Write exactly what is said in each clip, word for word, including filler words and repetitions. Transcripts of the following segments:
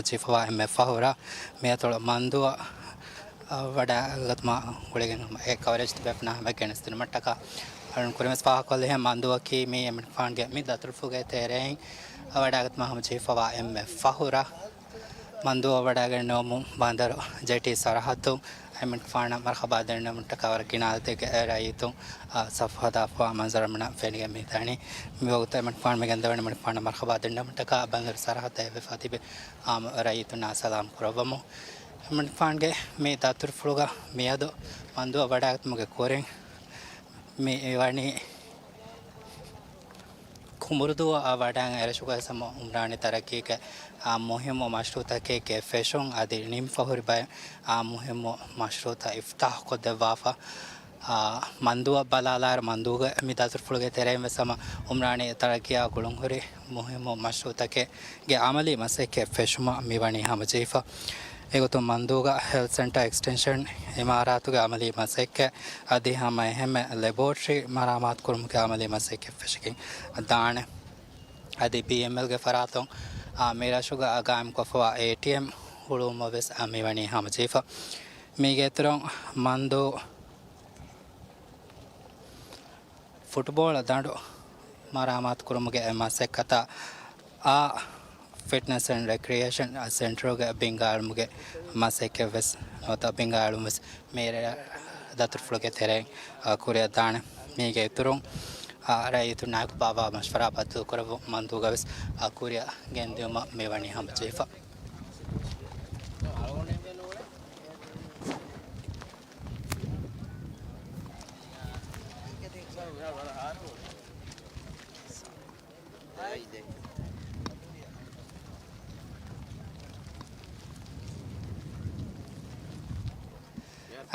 ޖެހިފަވާ އެންމެ ފަހުރަށް މިއަތޮޅު މަންދޫއަށް ވަޑައިގަތުމާ ގުޅިގެން އެ ކަވަރޭޖް ތިބޭފުޅުންނާ ހަމަ ގެނެސްދިނުމަށްޓަކާ އަޅުން ކުރިންވެސް ފާހަގަކޮށްލިހެން މަންދޫއަކީ މީ އެމިނިކުފާނުގެ މި ދަތުރުފުޅުގެ ތެރެއިން ވަޑައިގަތުމާ ހަމަ ޖެހިފަވާ އެންމެ ފަހުރަށް މަންދޫއަށް ވަޑައިގެންނެވުމުން ބަނދަރު ޖެޓީ ސަރަހައްދުން އެމިނިކުފާނަށް މަރުޙަބާ ދެންނެވުމަށްޓަކާ ވަރަށް ގިނަ އަދަދެއްގެ ރައްޔިތުން ސަފު ހަދާފަވާ މަންޒަރު މިނަ ފެނިގެން މިދަނީ. މިވަގުތު އެމިނިކުފާނު މި ގެންދަވަނީ އެމިނިކުފާނަށް މަރުޙަބާ ދެންނެވުމަށްޓަކާ ބަނދަރު ސަރަހައްދަށް އެއްވެފަ ތިބި އާއްމު ރައްޔިތުންނާ ސަލާމް ކުރައްވަމުން. އެމިނިކުފާނުގެ މި ދަތުރުފުޅުގަ މިއަދު މަންދޫއަށް ވަޑައިގަތުމުގެ ކުރިން މި ވަނީ ކުނބުރުދޫއަށް ވަޑައިގެން އެރަށުގައި ހަމަ އުމްރާނީ ތަރައްގީގެ އާ މުހިއްމު މަޝްރޫއުތަކެއްގެ ފެށުން އަދި ނިމިފަ ހުރި ބައެއް އާ މުހިއްމު މަޝްރޫއުތައް އިފްތާޙުކޮށްދެއްވާފަ. އާ، މަންދޫއަށް ބަލާލާއިރު މަންދޫގެ މި ދަތުރުފުޅުގެ ތެރެއިން ވެސް ހަމަ އުމްރާނީ ތަރައްގީއާ ގުޅުންހުރި މުހިއްމު މަޝްރޫއުތަކެއްގެ އަމަލީ މަސައްކަތް ފެށުމަށް މިވަނީ ހަމަޖެހިފަ. އެގޮތުން މަންދޫގަ ހެލްތް ސެންޓަރ އެކްސްޓެންޝަން އިމާރާތުގެ އަމަލީ މަސައްކަތް އަދި ހަމަ އެހެންމެ ލެބޯޓްރީ މަރާމާތުކުރުމުގެ އަމަލީ މަސައްކަތް ފެށިގެން ދާނެ. އަދި ބީއެމްއެލްގެ ފަރާތުން، އާ، މި ރަށުގަ ގާއިމްކޮށްފަވާ އޭޓީއެމް ހުޅުވުމަށް ވެސް، އާ، މިވަނީ ހަމަޖެހިފަ. މީގެ އިތުރުން މަންދޫ ފުޓްބޯޅަ ދަނޑު މަރާމާތުކުރުމުގެ މަސައްކަތަށް އާ ފިޓްނަސް އެންޑް ރެކްރިއޭޝަން ސެންޓަރުގެ ބިންގާއެޅުމުގެ މަސައްކަތް ވެސް ނުވަތަ ބިންގާއެޅުން ވެސް މި ދަތުރުފުޅުގެ ތެރެއިން ކުރިއަށް ދާނެ. މީގެ އިތުރުން ރައްޔިތުން ނާއިކު ބާއްވާ މަޝްވަރާ ބައްދަލުކުރެއްވުން މަންދޫގަ ވެސް ކުރިއަށް ގެންދިއުމަށް މިވަނީ ހަމަޖެހިފަ.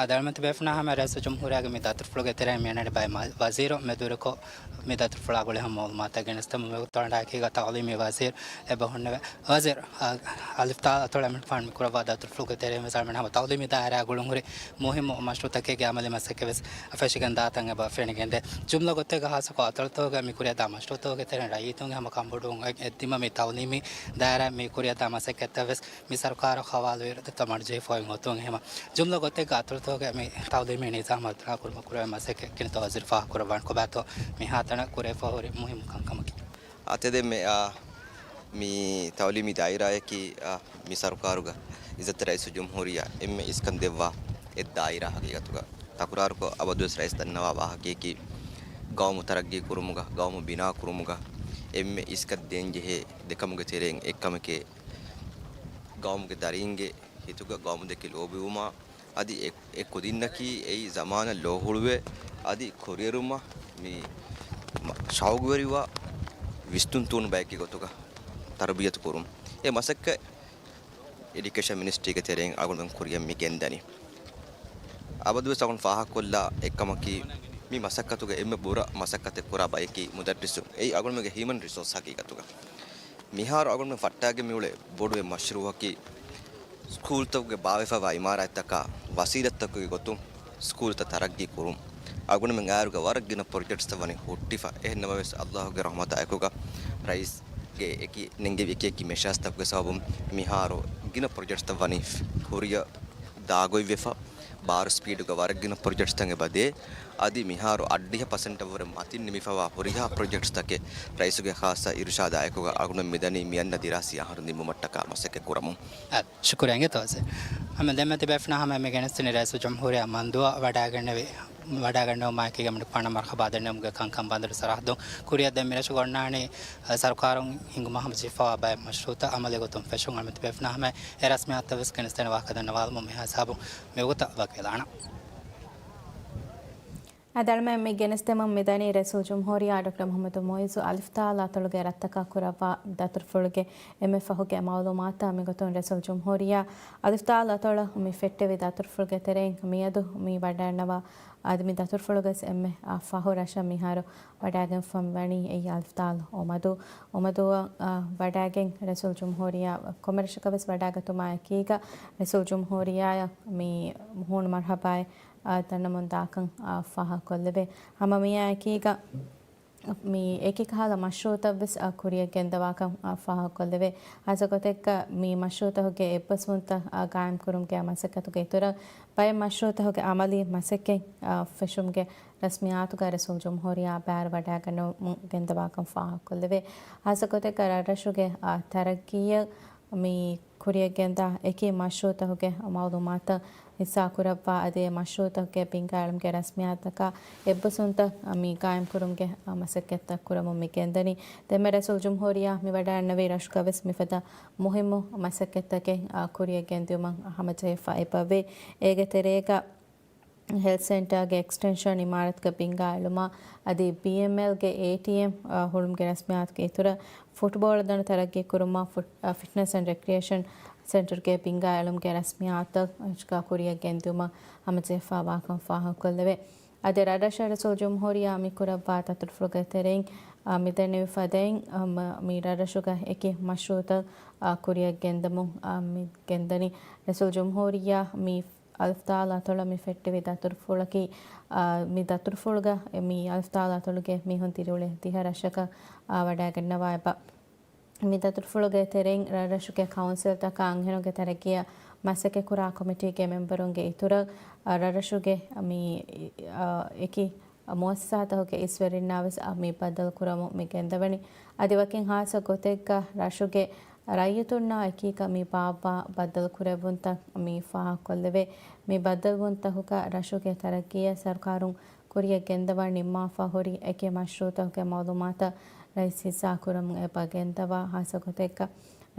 އާ، ދަރިމަތި ބޭފުނާ ހަމަ ރައީސުލްޖުމްހޫރިއްޔާގެ މި ދަތުރުފުޅުގެ ތެރެއިން މިއަންނަނީ ބައެއް މަ-، ވަޒީރު މެދުވެރިކޮށް، މި ދަތުރުފުޅާ ގުޅި ހަމަ މައުލޫމާތު ގެނެސްދެމުން ވެގެން ތަޅަނޑާ އެކީގަ ތައުލީމީ ވަޒީރު އެބަ ހުންނެވެ. ވަޒީރު، އާ، އަލިފްތާ އަތޮޅަށް އެމިނިކުފާނު މި ކުރައްވާ ދަތުރުފުޅުގެ ތެރެއިން ވެސް އަޅުމެން ހަމަ ތައުލީމީ ދާއިރާ ގުޅުންހުރި މުހިއްމު މަޝްރޫއުތަކެއްގެ އަމަލީ މަސައްކަތް ވެސް ފެށިގެން ދާތަން އެބަ ފެނިގެންދޭ. ޖުމްލަ ގޮތެއްގަ ހާއްސަކޮށް އަތޮޅުތަކުގަ މި ކުރިއަށް ދާ މަޝްރޫއުތަކުގެ ތެރެއިން ރައްޔިތުންގެ ހަމަ ކަންބޮޑުވުން އެ-، އެއްދިމަ މި ތައުލީމީ ދާއިރާ މި ކުރިއަށް ދާ މަސައްކަތްތައް ވެސް މި ސަރުކާރަށް ހަވާލުވި ތަމަން ޖެހިފައި އޮތުން އެހެމަ. ޖުމްލަ ގޮތެއްގަ އަތޮޅުތަކުގެ މި ތައުލީމީ ނިޒާމް ހަރުދަނާ ކުރުމަށް ކުރެވޭ މަސައްކަތް ކިނިތޯ ވަޒީރު ފާހަގަކުރައްވާން ކޮބާތޯ މިހާތަނަށް ކުރެވިފަ ހުރި މުހިއްމު ކަންކަމަކީ. އާ، ތެދެއް މެ، އާ، މި ތައުލީމީ ދާއިރާއަކީ، އާ، މި ސަރުކާރުގަ އިއްޒަތްތެރި ރައީސުލްޖުމްހޫރިއްޔާ އެންމެ އިސްކަން ދެއްވާ އެއް ދާއިރާ ހަގީގަތުގަ. ތަކުރާރުކޮށް އަބަދުވެސް ރައީސް ދަންނަވާ ވާހަކަޔަކީ، ގައުމު ތަރައްގީ ކުރުމުގަ، ގައުމު ބިނާ ކުރުމުގަ އެންމެ އިސްކަން ދޭންޖެހޭ ދެކަމުގެ ތެރެއިން އެއްކަމެކޭ، ގައުމުގެ ދަރީންގެ ހިތުގަ ގައުމު ދެކެ ލޯބިވުމާ، އަދި އެ، އެ ކުދިންނަކީ އެއީ ޒަމާނަށް ލޯހުޅުވެ، އަދި ކުރިއެރުމަށް މި މަ-، ޝައުގުވެރިވާ ވިސްނުން ތޫނު ބައެއްގެ ގޮތުގަ ތަރުބިޔަތު ކުރުން. އެ މަސައްކަތް އެޑިއުކޭޝަން މިނިސްޓްރީގެ ތެރެއިން އަޅުގަނޑުމެން ކުރިއަށް މި ގެންދަނީ. އަބަދުވެސް އަޅުގަނޑު ފާހަގަކޮށްލާ އެއްކަމަކީ، މި މަސައްކަތުގަ އެންމެ ބުރަ މަސައްކަތެއް ކުރާ ބަޔަކީ މުދައްރިސުން. އެއީ އަޅުގަނޑުމެންގެ ހިއުމަން ރިސޯސް ހަގީގަތުގަ. މިހާރު އަޅުގަނޑުމެން ފައްޓާގެން މިއުޅޭ ބޮޑު އެއް މަޝްރޫއަކީ، ސްކޫލްތަކުގެ ބާވެފަވާ އިމާރާތްތަކާ ވަސީލަތްތަކުގެ ގޮތުން ސްކޫލްތައް ތަރައްގީ ކުރުން. އަޅުގަނޑުމެން އާއިރުގަ ވަރަށް ގިނަ ޕްރޮޖެކްޓްސްތައް ވަނީ ހުއްޓިފަ. އެހެން ނަމަވެސް، އައްލާހުގެ ރަޙްމަތާ އެކުގަ ރައީސް ގެ އެކި ނެންގެވި އެކި އެކި މެޝާސްތަކުގެ ސަބަބުން މިހާރު ގިނަ ޕްރޮޖެކްޓްސްތައް ވަނީ ކުރިއަށް ދާގޮތްވެފަ، ބާރު ސްޕީޑުގަ ވަރަށް ގިނަ ޕްރޮޖެކްޓްސްތައް އެބަދޭ. އަދި މިހާރު އަށްޑިހަ ޕަސެންޓަށްވުރެ މަތިން ނިމިފަވާ ހުރިހާ ޕްރޮޖެކްޓްސްތަކެއް ރައީސުގެ ޚާއްޞަ އިރުޝާދާ އެކުގަ އަޅުގަނޑު މިދަނީ މިއަންނަ ދިރާސީ އަހަރު ނިމުމަށްޓަކާ މަސައްކަތް ކުރަމުން. އަ، ޝުކުރިއްޔާ ތޯޒެ. ހަމަ ދެންމެ ތިބޭފުނާ ހަމަ މި ގެނެސްދިނީ ރައީސުލްޖުމްހޫރިއްޔާ މަންދޫއަށް ވަޑައިގެންނެވި، ވަޑައިގެންނެވުމާއެކީގަ މިނިކުފާނަށް މަރުޙަބާ ދެންނެވުމުގެ ކަންކަން ބަނދަރު ސަރަހައްދުން ކުރިއަށް ދެން މިރަށުގަ އޮންނާނީ، އަ، ސަރުކާރުން ހިންގުމަށް ހަމަޖެހިފަވާ ބައެއް މަޝްރޫއުތައް އަމަލީ ގޮތުން ފެށުން. އަޅުމެން ތިބޭފުނާ ހަމަ އެ ރަސްމިއްޔާތުތައް ވެސް ގެނެސްދޭނެ ވާހަކަ ދަންނަވާލަމުން މިހާ ހިސާބުން މިވަގުތަށް ވަކިވެލާނަން. އަދި އަޅުމެން މި ގެނެސްދެމުން މިދަނީ ރައީސުލްޖުމްހޫރިއްޔާ ޑޮކްޓަރ މުޙައްމަދު މުޢިއްޒު އަލިފްތާލް އަތޮޅުގެ ރަށްތަކަށް ކުރައްވާ ދަތުރުފުޅުގެ އެންމެ ފަހުގެ މަޢުލޫމާތާ މިގޮތުން ރައީސުލްޖުމްހޫރިއްޔާ އަލިފްތާލް އަތޮޅަށް މި ފެއްޓެވި ދަތުރުފުޅުގެ ތެރެއިން މިއަދު މި ވަޑައިގަންނަވާ އަދި މި ދަތުރުފުޅުގަސް އެންމެ ފަހު ރަށަށް މިހާރު ވަޑައިގެންފަ މިވަނީ އެއީ އަލިފްތާލް އޮމަދޫ. އޮމަދޫއަށް ވަޑައިގެން ރައީސުލްޖުމްހޫރިއްޔާ ކޮންމެ ރަށަކަށް ވެސް ވަޑައިގަތުމާ އެކީގަ ރައީސުލްޖުމްހޫރިއްޔާއަށް މި ހޫނު މަރުޙަބާއެއް އާ، ދަންނަމުން ދާކަން، އާ، ފާހަގަކޮށްލެވޭ. ހަމަ މިއާއެކީގަ މި އެކި ކަހަލަ މަޝްރޫޢުތައް ވެސް، އާ، ކުރިއަށް ގެންދަވާކަން، އާ، ފާހަގަކޮށްލެވޭ. ހާއްސަ ގޮތެއްގަ މި މަޝްރޫޢުތަކުގެ އެއްބަސްވުންތައް، އާ، ގާއިމްކުރުމުގެ މަސައްކަތުގެ އިތުރަށް ބައެއް މަޝްރޫޢުތަކުގެ އަމަލީ މަސައްކަތް، އާ، ފެށުމުގެ ރަސްމިއްޔާތުގައި ރައީސުލްޖުމްހޫރިއްޔާ ބައިވެރިވަޑައިގަންނަވަމުން ގެންދަވާކަން ފާހަގަކޮށްލެވޭ. ހާއްސަ ގޮތެއްގަ ރަށްރަށުގެ، އާ، ތަރައްގީއަށް މި ކުރިއަށްގެންދާ އެކި މަޝްރޫޢުތަކުގެ މައުލޫމާތަށް ހިއްސާކުރައްވާ، އަދި އެ މަޝްރޫޢުތަކުގެ ބިންގާއެޅުމުގެ ރަސްމިއްޔާތަކާ އެއްބަސްވުންތައް މި ގާއިމްކުރުމުގެ މަސައްކަތްތައް ކުރަމުން މި ގެންދަނީ. ދެންމެ ރައީސުލްޖުމްހޫރިއްޔާ މި ވަޑައިގަންނަވި ރަށުގަ ވެސް މިފަދަ މުހިއްމު މަސައްކަތްތަކެއް، އާ، ކުރިއަށް ގެންދިއުމަށް ހަމަޖެހިފަ އެބަވޭ. އޭގެ ތެރޭގަ ހެލްތު ސެންޓާގެ އެކްސްޓެންޝަން އިމާރާތުގެ ބިންގާ އެޅުމާ، އަދި ބީއެމްއެލްގެ އޭޓީއެމް، އާ، ހުޅުމުގެ ރަސްމިއްޔާތުގެ އިތުރަށް ފުޓްބޯޅަދަނޑު ތަރައްގީ ކުރުމާ، ފުޓް-، އާ، ފިޓްނަސް އެންޑް ރެކްރިއޭޝަން ސެންޓަރުގެ ބިންގާ އެޅުމުގެ ރަސްމިއްޔާތަށް ކުރިއަށް ގެންދިއުމަށް ހަމަޖެހިފައިވާކަން ފާހަގަކޮށްލެވޭ. އަދި ރަށްރަށުގެ ރައީސުލްޖުމްހޫރިއްޔާ މި ކުރައްވާ ދަތުރުފުޅުގެ ތެރެއިން، އާ، މި ދެންނެވި ފަދައިން، އާ، މަ-، މި ރަށްރަށުގަ އެކި މަޝްރޫޢުތައް، އާ، ކުރިއަށް ގެންދަމުން، އާ، މި ގެންދަނީ. ރައީސުލްޖުމްހޫރިއްޔާ މި އަލިފް ދާލު އަތޮޅަށް މި ފެއްޓެވި ދަތުރުފުޅަކީ، އާ، މި ދަތުރުފުޅުގަ މި އަލިފް ދާލު އަތޮޅުގެ މީހުން ދިރިއުޅޭ ދިހަ ރަށަކަށް، އާ، ވަޑައިގަންނަވާ އެބަ. މި ދަތުރުފުޅުގެ ތެރެއިން ރަށްރަށުގެ ކައުންސިލްތަކާ އަންހެނުންގެ ތަރައްގީއަށް މަސައްކަތްކުރާ ކޮމިޓީގެ މެމްބަރުންގެ އިތުރަށް، އާ، ރަށްރަށުގެ މި، އާ، އެކި މުއައްސަސާތަކުގެ އިސްވެރިންނާ ވެސް، އާ، މި ބައްދަލުކުރަމުން މި ގެންދަވަނީ. އަދި ވަކިން ހާއްސަ ގޮތެއްގަ ރަށުގެ ރައްޔިތުންނާ އެކީގަ މި ބާއްވާ ބައްދަލުކުރެއްވުންތައް މި ފާހަގަކޮށްލެވޭ. މި ބައްދަލުވުންތަކުގަ ރަށުގެ ތަރައްގީއަށް ސަރުކާރުން ކުރިއަށް ގެންދަވާން ނިންމާފަ ހުރި އެކި މަޝްރޫޢުތަކުގެ މައުލޫމާތަށް ރައީސް ހިއްސާކުރަމުން އެބަ ގެންދަވާ. ހާއްސަ ގޮތެއްގަ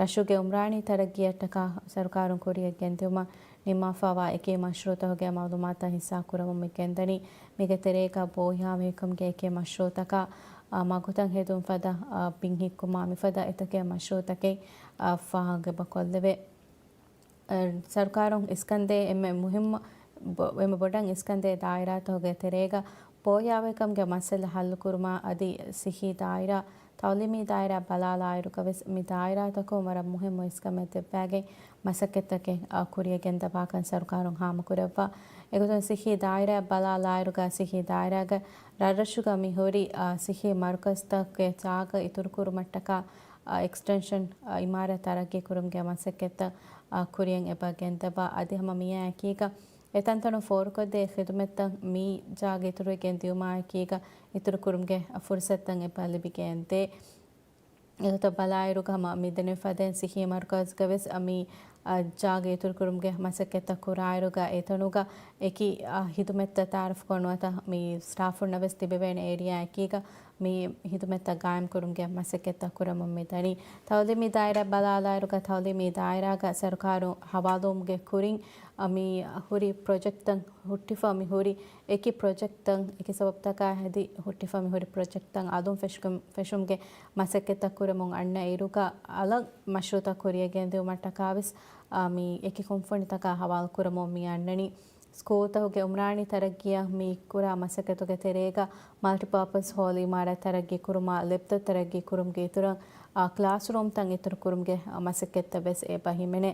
ރަށުގެ އުމްރާނީ ތަރައްގީއަށްޓަކާ ސަރުކާރުން ކުރިއަށް ގެންދިއުމަށް ނިންމާފައިވާ އެކި މަޝްރޫޢުތަކުގެ މައުލޫމާތަށް ހިއްސާކުރަމުން މި ގެންދަނީ. މީގެ ތެރޭގަ ބޯހިޔާވެރިކަމުގެ އެކި މަޝްރޫޢުތަކާ، އާ، މަގުތައް ހެދުން ފަދަ، އާ، ބިން ހިއްކުމާ މިފަދަ އެތަކެއް މަޝްރޫޢުތަކެއް، އާ، ފާހަގަ ކޮށްލެވޭ. އަ، ސަރުކާރުން އިސްކަންދޭ އެންމެ މުހިއްމު، ބޮ-، އެންމެ ބޮޑަށް އިސްކަންދޭ ދާއިރާތަކުގެ ތެރޭގަ ބޯހިޔާވެރިކަމުގެ މައްސަލަ ހައްލުކުރުމާ އަދި ސިއްހީ ދާއިރާ، ތައުލީމީ ދާއިރާ ބަލާލާއިރުގަ ވެސް މި ދާއިރާތަކުން ވަރަށް މުހިއްމު އިސްކަމެއް ދެއްވާގެން މަސައްކަތްތަކެއް، އަ، ކުރިއަށް ގެންދަވާކަން ސަރުކާރުން ހާމަކުރައްވާ. އެގޮތުން ސިއްހީ ދާއިރާ ބަލާލާއިރުގަ ސިއްހީ ދާއިރާގަ ރަށްރަށުގަ މި ހުރި، އާ، ސިއްހީ މަރުކަޒްތަކުގެ ޖާގަ އިތުރުކުރުމަށްޓަކާ، އާ، އެކްސްޓެންޝަން، އާ، އިމާރާތް ތަރައްގީ ކުރުމުގެ މަސައްކަތްތައް، އާ، ކުރިއަށް އެބަ ގެންދަވާ. އަދި ހަމަ މިއާ އެކީގަ އެތަންތަނުން ފޯރުކޮށްދޭ ޚިދުމަތްތައް މި ޖާގަ އިތުރުވެގެން ދިއުމާ އެކީގަ އިތުރުކުރުމުގެ ފުރުސަތުތައް އެބަ ލިބިގެންދޭ. އެގޮތަށް ބަލާއިރުގަ ހަމަ މިދެންނެވި ފަދައިން ސިއްހީ މަރުކަޒްގަ ވެސް މި، އާ، ޖާގަ އިތުރުކުރުމުގެ މަސައްކަތްތައް ކުރާއިރުގަ އެތަނުގަ އެކި، އާ، ޚިދުމަތްތައް ތައާރަފްކޮށް ނުވަތަ މި ސްޓާފުންނަށް ވެސް ތިބެވޭނެ އޭރިއާއެކީގަ މި ޚިދުމަތްތައް ގާއިމްކުރުމުގެ މަސައްކަތްތައް ކުރަމުން މި ދަނީ. ތައުލީމީ ދާއިރާ ބަލާލާއިރުގަ ތައުލީމީ ދާއިރާގަ ސަރުކާރު ހަވާލުވުމުގެ ކުރިން، އަ، މި ހުރި ޕްރޮޖެކްޓްތައް ހުއްޓިފަ މި ހުރި އެކި ޕްރޮޖެކްޓްތައް އެކި ސަބަބުތަކާ ހެދި ހުއްޓިފަ މި ހުރި ޕްރޮޖެކްޓްތައް އަލުން ފެށުގެ-، ފެށުމުގެ މަސައްކަތްތައް ކުރަމުން އަންނަ އިރުގަ އަލަށް މަޝްރޫޢުތައް ކުރިއަށް ގެންދިއުމަށްޓަކާ ވެސް، އަ، މި އެކި ކުންފުނިތަކާ ހަވާލު ކުރަމުން މި އަންނަނީ. ސްކޫލްތަކުގެ އުމްރާނީ ތަރައްގީއަށް މި ކުރާ މަސައްކަތުގެ ތެރޭގަ މަލްޓިޕާޕަސް ހޯލް އިމާރާތް ތަރައްގީ ކުރުމާ، ލެބްތައް ތަރައްގީ ކުރުމުގެ އިތުރަށް، އާ، ކްލާސްރޫމްތައް އިތުރު ކުރުމުގެ، އާ، މަސައްކަތްތައް ވެސް އެބަ ހިމެނޭ.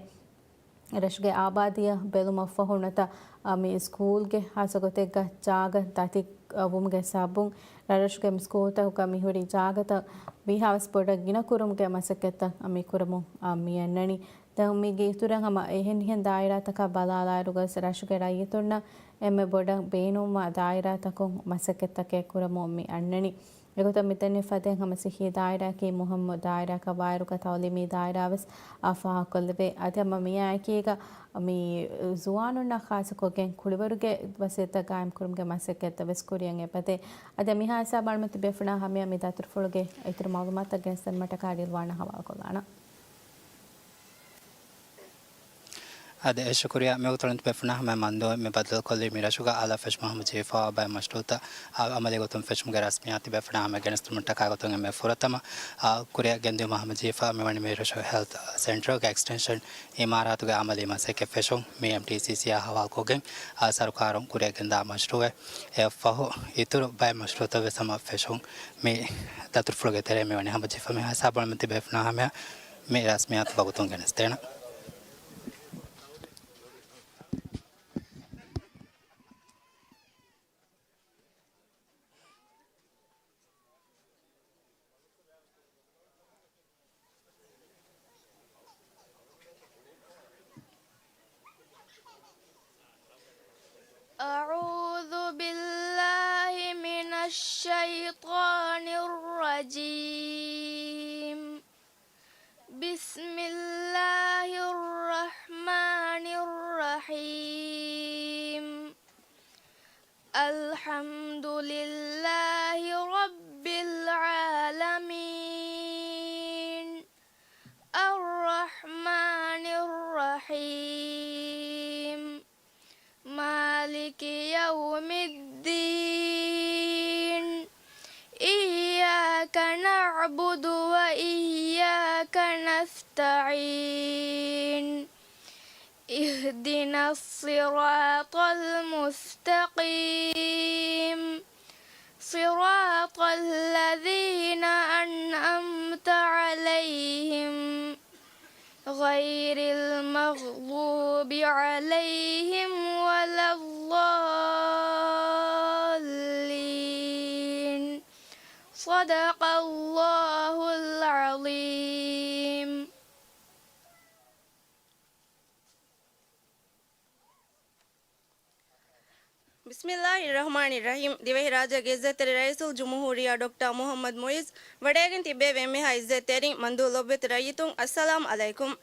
ރަށުގެ އާބާދީއަށް ބެލުމަށްފަހު ނުވަތަ، އާ، މި ސްކޫލްގެ ހާއްސަ ގޮތެއްގަ ޖާގަ ދަތި، އާ، ވުމުގެ ސަބަބުން ރަށްރަށުގެ މި ސްކޫލްތަކުގަ މި ހުރި ޖާގަތައް ވީހާވެސް ބޮޑަށް ގިނަ ކުރުމުގެ މަސައްކަތްތައް، އާ، މި ކުރަމުން، އާ، މި އަންނަނީ. ދެން މީގެ އިތުރަށް ހަމަ އެހެނިހެން ދާއިރާތަކާ ބަލާލާއިރުގަސް ރަށުގެ ރައްޔިތުންނަށް އެންމެ ބޮޑަށް ބޭނުންވާ ދާއިރާތަކުން މަސައްކަތްތަކެއް ކުރަމުން މި އަންނަނީ. އެގޮތަށް މިދެންނެވި ފަދައިން ހަމަ ސިއްހީ ދާއިރާއަކީ މުހިއްމު ދާއިރާއަކަށް ވާއިރުގަ ތައުލީމީ ދާއިރާ ވެސް އާ ފާހަގަކޮށްލެވޭ. އަދި ހަމަ މިއާއެކީގަ މި ޒުވާނުންނާ ޚާއްޞަކޮށްގެން ކުޅިވަރުގެ ވަސީލަތްތައް ގާއިމްކުރުމުގެ މަސައްކަތްތައް ވެސް ކުރިއަށް އެބަދޭ. އަދި މިހާ ހިސާބަށް އަޅުމެން ތިބޭފުޅުންނާ ހަމަޔަށް މި ދަތުރުފުޅުގެ އިތުރު މައުލޫމާތުތައް ގެނެސްދިނުމަށްޓަކާ ރިލްވާނާ ހަވާލުކޮށްލާނަން. އަދި އެ ޝުކުރިޔާ. މިވަގުތު ތިބޭފުޅުންނާ ހަމަޔަށް މަންދޫ މި ބައްދަލުކޮށްލީ މި ރަށުގަ އަލަށް ފެށުމަށް ހަމަޖެހިފައިވާ ބައެއް މަޝްރޫޢުތައް އަ-، އަމަލީ ގޮތުން ފެށުމުގެ ރަސްމިއްޔާތު ތިބޭފުޅުންނާ ހަމަޔަށް ގެނެސްދިނުމަށްޓަކާ ގޮތުން އެންމެ ފުރަތަމަ، އަ، ކުރިއަށް ގެންދިއުމަށް ހަމަޖެހިފަ މިވަނީ މި ރަށު ހެލްތު ސެންޓަރުގެ އެކްސްޓެންޝަން އިމާރާތުގެ އަމަލީ މަސައްކަތް ފެށުން. މި އެމްޓީސީސީއާ ހަވާލުކޮށްގެން، އަ، ސަރުކާރުން ކުރިއަށް ގެންދާ މަޝްރޫޢެއް. އެއަށްފަހު އިތުރު ބައެއް މަޝްރޫޢުތައް ވެސް ހަމަ ފެށުން މި ދަތުރުފުޅުގެ ތެރެއިން މިވަނީ ހަމަޖެހިފަ. މި ހިސާބުން ތިބޭފުޅުންނާ ހަމަޔަށް މި ރަސްމިއްޔާތު ވަގުތުން ގެނެސްދޭނަން. الشيطان الرجيم. بسم الله الرحمن الرحيم. الحمد لله رب العالمين. الرحمن الرحيم. مالك يوم الدين. إياك نعبد وإياك نستعين. اهدنا الصراط المستقيم. صراط الذين أنعمت عليهم غير المغضوب عليهم ولا الضالين. صدق الله العظيم. ބިސްމިއްލާހިއްރަޙްމާނިއްރަޙީމް. ދިވެހިރާއްޖޭގެ އިއްޒަތްތެރި ރައީސުލްޖުމްހޫރިއްޔާ ޑޮކްޓަރ މުޙައްމަދު މުޢިއްޒު ވަޑައިގެން ތިއްބެވި އެންމެހާ އިއްޒަތްތެރިން މަންދޫ ލޮބުވެތި ރައްޔިތުން، އައްސަލާމް ޢަލައިކުމް.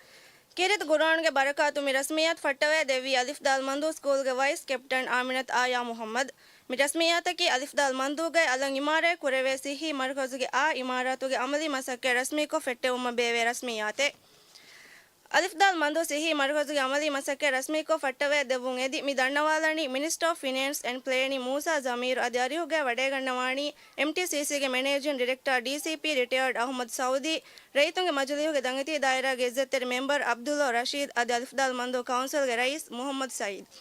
ކީރިތި ގުރުއާންގެ ބަރަކާތު މި ރަސްމިއްޔާތު ފައްޓަވައި ދެއްވީ އަލިފްދާލް މަންދޫ ސްކޫލްގެ ވައިސް ކެޕްޓަން އާމިނަތު އާޔާ މުޙައްމަދު. މި ރަސްމިއްޔާތަކީ އަލިފްދާލް މަންދޫގައި އަލަށް އިމާރާތް ކުރެވޭ ސިއްހީ މަރުކަޒުގެ އާ އިމާރާތުގެ ޢަމަލީ މަސައްކަތް ރަސްމީކޮށް ފެއްޓެވުމަށް ބޭއްވޭ ރަސްމިއްޔާތެއް. އަލިފްދާލް މަންދޫ ސިއްހީ މަރުކަޒުގެ ޢަމަލީ މަސައްކަތް ރަސްމީކޮށް ފައްޓަވައި ދެއްވުން އެދި މި ދަންނަވާލަނީ މިނިސްޓަރ އޮފް ފިނޭންސް އެންޑް ޕްލޭނިން މޫސާ ޒަމީރު. އަދި އަރިހުގައި ވަޑައިގަންނަވާނީ އެމްޓީސީސީގެ މެނޭޖިން ޑިރެކްޓަރ ޑީސީޕީ ރިޓަޔާޑް އަޙްމަދު ސައުދީ. ރައްޔިތުންގެ މަޖިލީހުގެ ދަނގެތީ ދާއިރާގެ އިއްޒަތްތެރި މެމްބަރު ޢަބްދުﷲ ރަޝީދު. އަދި އަލިފްދާލް މަންދޫ ކައުންސިލްގެ ރައީސް މުޙައްމަދު ސައީދު.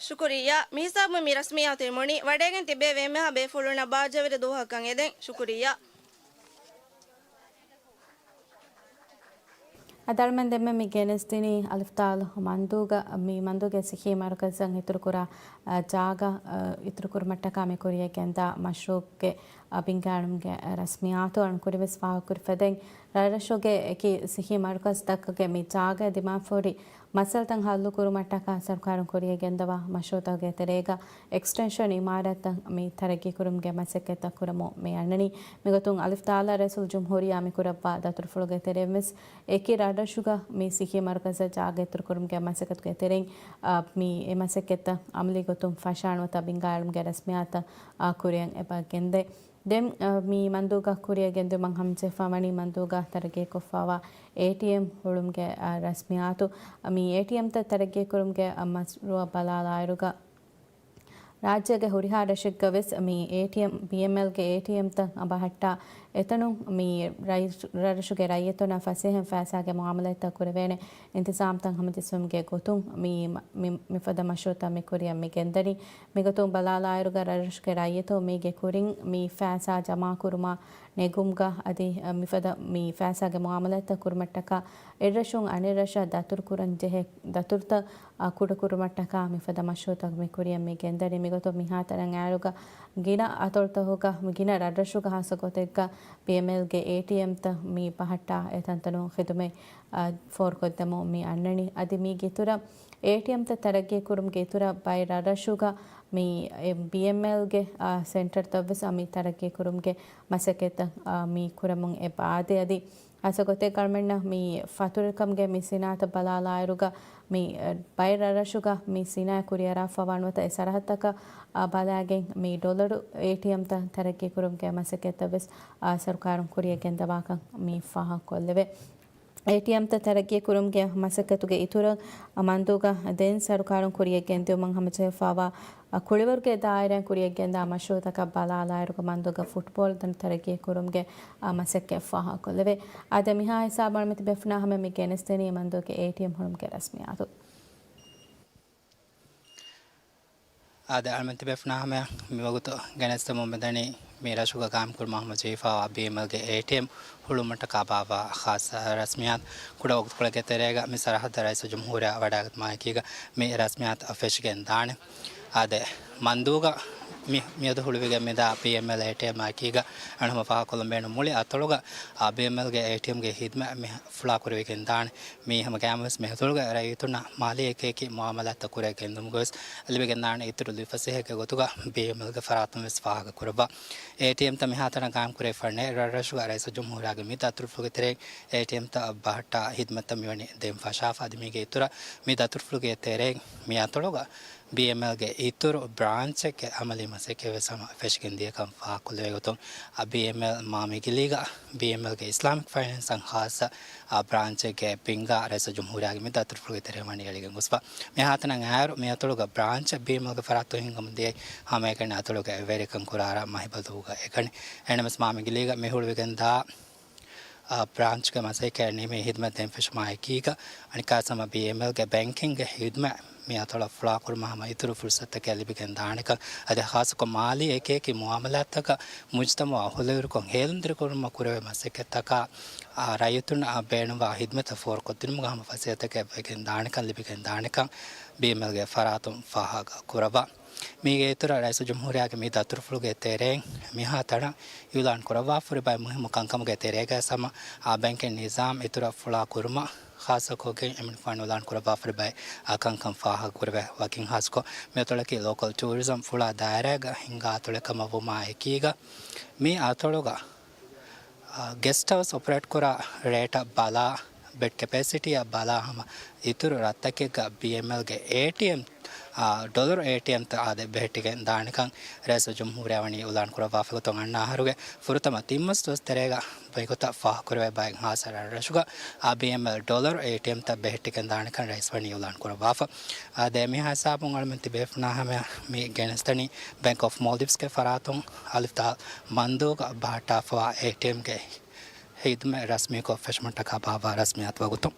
ޝުކުރިއްޔާ. މިހިސާބުން މި ރަސްމިއްޔާތު ނިމުނީ. ވަޑައިގެން ތިބޭ އެންމެހާ ބޭފުޅުންނަށް ބާއްޖަވެރި ދުވަހަކަށް އެދެން. ޝުކުރިއްޔާ. އަދި އަޅުމެން ދެންމެ މި ގެނެސްދިނީ އަލިފްދާލް މަންދޫގަ، މި މަންދޫގެ ސިއްހީ މަރުކަޒަށް އިތުރުކުރާ، އަ، ޖާގަ، އަ، އިތުރުކުރުމަށްޓަކާ މި ކުރިޔަށް ގެންދާ މަޝްރޫޢުގެ، އަ، ބިންގާނުމުގެ، އަ، ރަސްމިއްޔާތު އަޅުންކުރިންވެސް ފާހަގަކުރި ފަދައިން، ރަށްރަށުގެ އެކި ސިއްހީ މަރުކަޒުތަކުގެ މި ޖާގައަށް ދިމާވެފަހުރި މައްސަލަތައް ހައްލުކުރުމަށްޓަކާ ސަރުކާރުން ކުރިޔަށް ގެންދަވާ މަޝްރޫޢުތަކުގެ ތެރޭގަ އެކްސްޓެންޝަން އިމާރާތްތައް މި ތަރައްގީކުރުމުގެ މަސައްކަތްތައް ކުރަމުން މި އަންނަނީ. މިގޮތުން އަލިފްދާލް ރައީސުލްޖުމްހޫރިއްޔާ މި ކުރައްވާ ދަތުރުފުޅުގެ ތެރެއިންވެސް އެކި ރަށްރަށުގަ މި ސިއްހީ މަރުކަޒަށް ޖާގަ އިތުރުކުރުމުގެ މަސައްކަތުގެ ތެރެއިން، އާ، މި އެ މަސައްކަތްތައް އަމަލީ ގޮތުން ފަށާނުވަތަ ބިންގާއިރުމުގެ ރަސްމިއްޔާތަށް، އާ، ކުރިއަށް އެބަ ގެންދޭ. ދެން، އަ، މި މަންދޫގަ ކުރިއަށް ގެންދިއުމަށް ހަމަޖެހިފަވަނީ މަންދޫގަ ތަރައްގީކޮށްފަވާ އޭޓީއެމް ހުޅުމުގެ، އަ، ރަސްމިއްޔާތު. މި އޭޓީއެމްތައް ތަރައްގީކުރުމުގެ، އަ، މަޝްރޫޢަށް ބަލާލާއިރުގަ، ރާއްޖޭގެ ހުރިހާ ރަށެއްގަ ވެސް މި އޭޓީއެމް، ބީއެމްއެލްގެ އޭޓީއެމްތައް ބަހައްޓާ އެތަނުން މި ރައީސް، ރަށްރަށުގެ ރައްޔިތުންނަށް ފަސޭހައިން ފައިސާގެ މުއާމަލާތްތައް ކުރެވޭނެ އިންތިޒާމްތައް ހަމަޖެއްސުމުގެ ގޮތުން މި، މި، މިފަދަ މަޝްރޫޢުތައް މި ކުރިއަށް މި ގެންދަނީ. މިގޮތުން ބަލާލާއިރުގަ ރަށްރަށުގެ ރައްޔިތުން މީގެ ކުރިން މި ފައިސާ ޖަމާކުރުމާ ނެގުމުގަ އަދި މިފަދަ މި ފައިސާގެ މުއާމަލާތްތައް ކުރުމަށްޓަކާ އެއްރަށުން އަނެއްރަށަށް ދަތުރުކުރަން ޖެހޭ ދަތުރުތައް އާ، ކުޑަކުރުމަށްޓަކާ މިފަދަ މަޝްރޫޢުތައް މި ކުރިއަށް މި ގެންދަނީ. މިގޮތުން މިހާތަނަށް އައިރުގަ ގިނަ އަތޮޅުތަކުގަ، ގިނަ ރަށްރަށުގަ ހާއްސަ ގޮތެއްގަ ބީއެމްއެލްގެ އޭޓީއެމްތައް މި ބަހައްޓާ އެތަންތަނުން ޚިދުމަތް، އާ، ފޯރުކޮށްދެމުން މި އަންނަނީ. އަދި މީގެ އިތުރަށް އޭޓީއެމްތައް ތަރައްގީކުރުމުގެ އިތުރަށް ބައެއް ރަށްރަށުގަ މި، އެ، ބީއެމްއެލްގެ، އާ، ސެންޓަރތައްވެސް މި ތަރައްގީކުރުމުގެ މަސައްކަތްތައް، އާ، މި ކުރަމުން އެބަ އާދޭ. އަދި ހާއްސަ ގޮތެއްގަ އަޅުމެންނަށް މި ފަތުރުކަމުގެ މި ސިނާއަތަށް ބަލާލާއިރުގަ، މި، އެ، ބައެއް ރަށްރަށުގަ މި ސިނާއަތް ކުރިއަރާފަވާނުވަތަ އެ ސަރަހައްދަކަށް، އާ، ބަލާގެން މި ޑޮލަރު އޭޓީއެމްތައް ތަރައްގީކުރުމުގެ މަސައްކަތްތައްވެސް، އާ، ސަރުކާރުން ކުރިއަށް ގެންދަވާކަން މި ފާހަގަކޮށްލެވޭ. އޭޓީއެމްތައް ތަރައްގީ ކުރުމުގެ މަސައްކަތުގެ އިތުރަށް މަންދޫގަ ދެން ސަރުކާރުން ކުރިޔަށް ގެންދިއުމަށް ހަމަޖެހިފައިވާ ކުޅިވަރުގެ ދާއިރާއިން ކުރިޔަށް ގެންދާ މަޝްރޫއުތަކަށް ބަލާލާއިރުގަ މަންދޫގަ ފުޓްބޯޅަ ދަނޑު ތަރައްގީ ކުރުމުގެ މަސައްކަތް ފާހަގަކޮށްލެވޭ. އާދެ، މިހާ ހިސާބުން އަޅުމެން ތިބޭފުޅުންނާ ހަމަޔަށް މި ގެނެސްދެނީ މަންދޫގެ އޭޓީއެމް ހުޅުމުގެ ރަސްމިއްޔާތު. އާދެ، އަޅުމެން ތިބޭފުޅުންނާ ހަމަޔަށް މިވަގުތު ގެނެސްދެމުން މިދަނީ މި ރަށުގަ ގާއިމްކުރުމަށް ހަމަޖެހިފައިވާ ބީއެމްއެލްގެ އޭޓީއެމް ހުޅުވުމަށްޓަކާ ބާއްވާ ޚާއްޞަ ރަސްމިއްޔާތު. ކުޑަ ވަގުތުކޮޅެއްގެ ތެރޭގަ މި ސަރަހައްދަށް ރައީސުލްޖުމްހޫރިއްޔާ ވަޑައިގަތުމާއެކީގަ މި ރަސްމިއްޔާތު ފެށިގެން ދާނެ. އާދެ، މަންދޫގަ މި، މިއަދު ހުޅުވިގެން މިދާ ބީއެމްއެލް އޭޓީއެމްއާއެކީގަ އަންހަމަ ފާހަގަކޮށްލަން ބޭނުން މުޅި އަތޮޅުގަ، އާ، ބީއެމްއެލްގެ އޭޓީއެމްގެ ހިދުމަތް މި ފުޅާކުރެވިގެން ދާނެ. މީ ހަމަ ގައިމުވެސް މި އަތޮޅުގެ ރައްޔިތުންނަށް މާލީ އެކިއެކި މުއާމަލާތްތައް ކުރިއަށް ގެންދުމުގަވެސް ލިބިގެންދާނެ އިތުރު ލިބިފަސޭހައެއްގެ ގޮތުގަ ބީއެމްއެލްގެ ފަރާތުންވެސް ފާހަގަކުރައްވާ. އޭޓީއެމްތައް މިހާތަނަށް ގާއިމްކުރެވިފަ ނެތް ރަށްރަށުގަ ރައީސުލްޖުމްހޫރިއްޔާގެ މި ދަތުރުފުޅުގެ ތެރެއިން އޭޓީއެމްތައް ބަހައްޓާ ހިދުމަތްތައް މިވަނީ ދެން ފަށާފަ. އަދި މީގެ އިތުރަށް މި ދަތުރުފުޅުގެ ތެރެއިން މި އަތޮޅުގަ ބީއެމްއެލްގެ އިތުރު ބްރާންޗެއްގެ އަމަލީ މަސައްކަތްވެސް ހަމަ ފެށިގެން ދިޔަކަން ފާހަގަކޮށްލެވޭ ގޮތުން، އަ، ބީއެމްއެލް މާ މިގިލީގަ ބީއެމްއެލްގެ އިސްލާމިކް ފައިނޭންސަށް ޚާއްޞަ، އަ، ބްރާންޗެއްގެ ބިންގާ ރައީސުލްޖުމްހޫރިއްޔާގެ މި ދަތުރުފުޅުގެ ތެރެއިން ވަނީ އެޅިގެން ގޮސްފަ. މިހާތަނަށް އައިއިރު މި އަތޮޅުގަ ބްރާންޗެއް ބީއެމްއެލްގެ ފަރާތުން ހިންގަމުން ދިޔައީ ހަމައެކަނި އަތޮޅުގެ ވެރިކަން ކުރާ ރަށް މަހިބަލޫގަ އެކަނި. އެހެންނަމަވެސް މާ މިގިލީގަ މި ހުޅުވިގެންދާ އާ، ބްރާންޗްގެ މަސައްކަތް ނިމި ހިދުމަތް ދެން ފެށުމާއެކީގަ، އަނެއްކާވެސް ހަމަ ބީއެމްއެލްގެ ބޭންކިންގގެ ހިދުމަތް މި އަތޮޅަށް ފުޅާކުރުމަށް ހަމަ އިތުރު ފުރުސަތުތަކެއް ލިބިގެން ދާނެކަން، އަދި ޚާއްޞަކޮށް މާލީ އެކިއެކި މުއާމަލާތްތަކަށް މުޖްތަމަޢަށް ހުލައިރުކޮށް ހޭލުންތެރިކުރުމަށް ކުރެވޭ މަސައްކަތްތަކާ، އާ، ރައްޔިތުންނަށް ބޭނުންވާ ހިދުމަތްތައް ފޯރުކޮށްދިނުމުގަ ހަމަ ފަސޭހަތަކެއް ވެގެން ދާނެކަން، ލިބިގެން ދާނެކަން ބީއެމްއެލްގެ ފަރާތުން ފާހަގަ ކުރައްވާ. މީގެ އިތުރަށް ރައީސުލްޖުމްހޫރިއްޔާގެ މި ދަތުރުފުޅުގެ ތެރެއިން މިހާ ތަނަށް އިއުލާން ކުރައްވާފަ ހުރި ބައެއް މުހިއްމު ކަންކަމުގެ ތެރޭގައި ހަމަ އާ ބޭންކިން ނިޒާމް އިތުރަށް ފުޅާ ކުރުމަށް ޚާއްޞަކޮށްގެން އެމިންފާން އިއުލާން ކުރައްވާފަ ހުރި ބައެއް އާ ކަންކަން ފާހަގަ ކުރެވޭ. ވަކިން ޚާއްޞަކޮށް މި އަތޮޅަކީ ލޯކަލް ޓޫރިޒަމް ފުޅާ ދާއިރާގަ ހިންގާ އަތޮޅެއް ކަމަށް ވުމާ އެކީގަ މި އަތޮޅުގަ އާ، ގެސްޓް ހައުސް އޮޕަރޭޓް ކުރާ ރޭޓަށް ބަލާ، ބެޑް ކެޕޭސިޓީއަށް ބަލާ ހަމަ އިތުރު ރަށްތަކެއްގަ ބީއެމްއެލްގެ އޭޓީއެމް، އާ، ޑޮލަރު އޭޓީއެމްތައް އާދެ ބެހެއްޓިގެން ދާނެކަން ރައީސުލްޖުމްހޫރިއްޔާ ވަނީ އިއުލާން ކުރައްވާފަ ގޮތުން އަންނަ އަހަރުގެ ފުރަތަމަ ތިން މަސް ދުވަސް ތެރޭގަ މިގޮތަށް ފާހަގަކުރެވޭ ބައެއް ހާއްސަ ރަށްރަށުގަ އާ ބީއެމްއެލް ޑޮލަރު އޭޓީއެމްތައް ބެހެއްޓިގެން ދާނެކަން ރައީސް ވަނީ އިއުލާން ކުރައްވާފަ. އާދެ، މިހާ ހިސާބުން އަޅުމެން ތިބޭފުޅުންނާ ހަމަޔަށް މި ގެނެސްދަނީ ބޭންކް އޮފް މޯލްޑިވްސްގެ ފަރާތުން އަލިފް ދާލް މަންދޫގަ ބަހައްޓާފަވާ އޭޓީއެމްގެ ހިދުމަތް ރަސްމީކޮށް ފެށުމަށްޓަކާ ބާއްވާ ރަސްމިއްޔާތު ވަގުތު.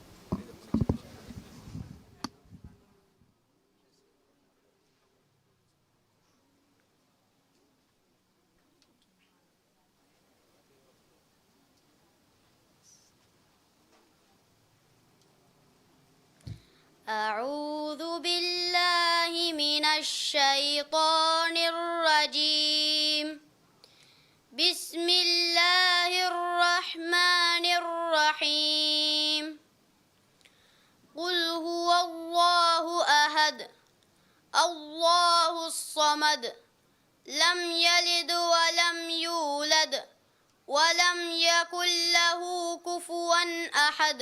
أعوذ بالله من الشيطان الرجيم. بسم الله الرحمن الرحيم. قل هو الله أحد، الله الصمد، لم يلد ولم يولد، ولم يكن له كفوا أحد.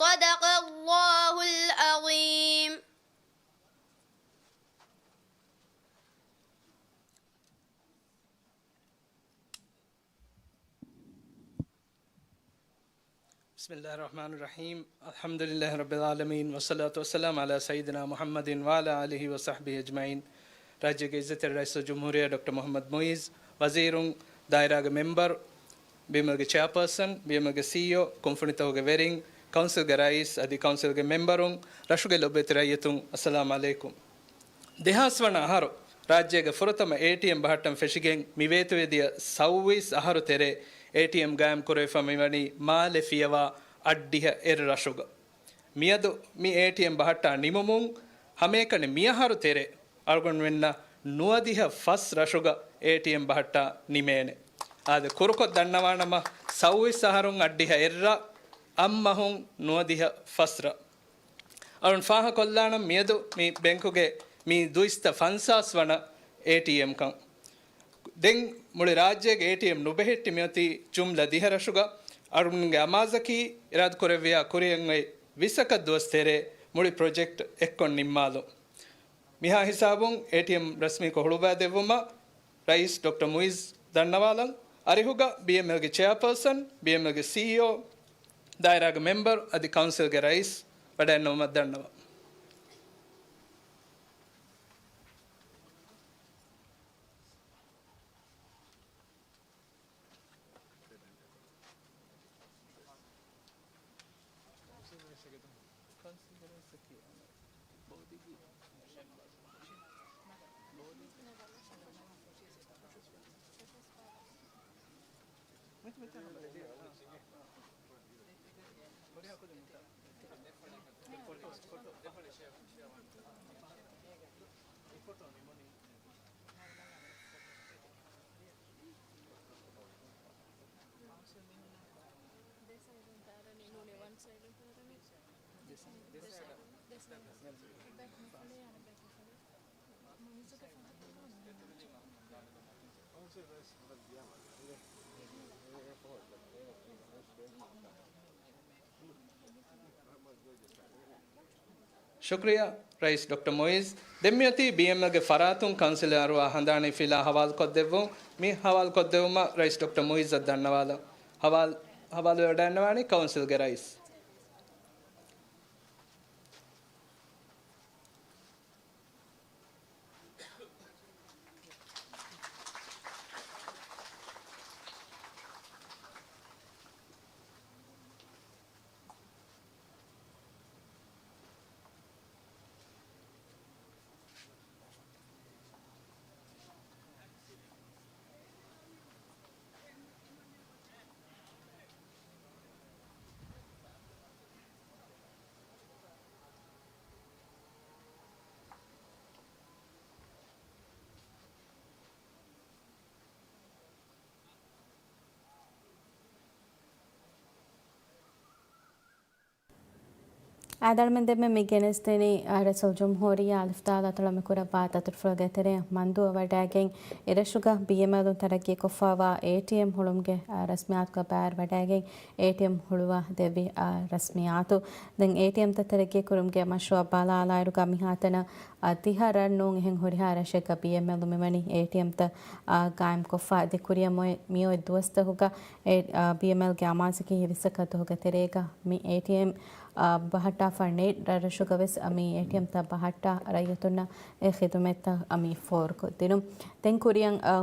صدق الله العظيم. بسم الله الرحمن الرحيم. الحمد لله رب العالمين، والصلاة والسلام على سيدنا محمد وعلى آله وصحبه أجمعين. ރާއްޖޭގެ އިއްޒަތްތެރި ރައީސުލްޖުމްހޫރިއްޔާ ޑޮކްޓަރ މުޙައްމަދު މުޢިއްޒު، ވަޒީރުން، ދާއިރާގެ މެމްބަރު، ބީއެމްއެލްގެ ޗެއާޕާސަން، ބީއެމްއެލްގެ ސީއީއޯ، ކުންފުނިތަކުގެ ވެރިން، ކައުންސިލްގެ ރައީސް އަދި ކައުންސިލްގެ މެމްބަރުން، ރަށުގެ ލޮބުވެތި ރައްޔިތުން، އައްސަލާމް ޢަލައިކުމް. ދެހާސް ވަނަ އަހަރު ރާއްޖޭގެ ފުރަތަމަ އޭޓީއެމް ބަހައްޓަން ފެށިގެން މިވޭތުވެދިޔަ ސައުވީސް އަހަރު ތެރޭ އޭޓީއެމް ގާއިމް ކުރެވިފަ މިވަނީ މާލެ ފިޔަވާ އަށްޑިހަ އެއް ރަށުގަ. މިއަދު މި އޭޓީއެމް ބަހައްޓާ ނިމުމުން ހަމައެކަނި މިއަހަރު ތެރޭ އަޅުގަނޑުމެންނަށް ނުވަދިހަ ފަސް ރަށުގަ އޭޓީއެމް ބަހައްޓާ ނިމޭނެ. އާދެ، ކުރުކޮށް ދަންނަވާނަމަ، ސައުވީސް އަހަރުން އަށްޑިހަ އެއްރަށް، އަށްމަހުން ނުވަދިހަ ފަސް ރަށް. އަޅުން ފާހަކޮށްލާނަން މިއަދު މި ބެންކުގެ މި ދުއިސައްތަ ފަންސާސް ވަނަ އޭޓީއެމްކަން. ދެން މުޅި ރާއްޖޭގެ އޭޓީއެމް ނުބެހެއްޓި މިއޮތީ ޖުމްލަ ދިހަ ރަށުގަ. އަޅުގަނޑުގެ އަމާޒަކީ އިރާދަކުރެއްވިޔާ ކުރިއަށް އޮތް ވިސަކަށް ދުވަސް ތެރޭ މުޅި ޕްރޮޖެކްޓް އެއްކޮށް ނިންމާލުން. މިހާ ހިސާބުން އޭޓީއެމް ރަސްމީކޮށް ހުޅުވާދެއްވުމަށް ރައީސް ޑޮކްޓަރ މުޢިއްޒު ދަންނަވާލަން. އަރިހުގަ ބީއެމްއެލްގެ ޗެއާޕާސަން، ބީއެމްއެލްގެ ސީއީއޯ، ދާއިރާގެ މެމްބަރު އަދި ކައުންސިލްގެ ރައީސް ވަޑައިންނަވުމަށް ދަންނަވަން. ޝުކުރިއްޔާ ރައީސް ޑޮކްޓަރ މުއިއްޒު. ދެން މިއޮތީ ބީއެމްއެލްގެ ފަރާތުން ކައުންސިލް އަރުވާ ހަނދާނީ ފިލާ ހަވާލުކޮށްދެއްވުން. މި ހަވާލުކޮށްދެއްވުމަށް ރައީސް ޑޮކްޓަރ މުއިއްޒަށް ދަންނަވާލަން. ހަވާލު، ހަވާލުވެވަޑައިންނަވާނީ ކައުންސިލްގެ ރައީސް. އާދެ، އަޅުމެން ދެންމެ މި ގެނެސްދެނީ، އާ، ރައީސުލްޖުމްހޫރިއްޔާ އަލިފް ދާލާތޮޅަށް މި ކުރައްވާ ދަތުރުފުޅުގެ ތެރެއަށް މަންދޫއަށް ވަޑައިގެން އެރަށުގަ ބީއެމްއެލުން ތަރައްގީކޮށްފައިވާ އޭޓީއެމް ހުޅުމުގެ، އާ، ރަސްމިއްޔާތުގަ ބައިވެރިވަޑައިގެން އޭޓީއެމް ހުޅުވާ ދެއްވި، އާ، ރަސްމިއްޔާތު. ދެން އޭޓީއެމްތައް ތަރައްގީކުރުމުގެ މަޝްރޫއަށް ބަލާލާއިރުގަ މިހާތަނަށް އާ، ތިހަ ރަށް ނޫން އެހެން ހުރިހާ ރަށެއްގަ ބީއެމްއެލުން މިވަނީ އޭޓީއެމްތައް، އާ، ގާއިމްކޮށްފަ. އަދި ކުރިއަށް މޮޔަ-، މިއޮތް ދުވަސްތަކުގަ އެ، އާ، ބީއެމްއެލްގެ އަމާޒަކީ ހިފިސަކަ ދުވަހުގެ ތެރޭގަ މި އޭޓީއެމް، އާ، ބަހައްޓާފަ ނެތް ރަށްރަށުގަ ވެސް މި އޭޓީއެމްތައް ބަހައްޓާ ރައްޔިތުންނަށް އެ ޚިދުމަތްތައް މި ފޯރުކޮށްދިނުން. ދެން ކުރިއަށް، އާ،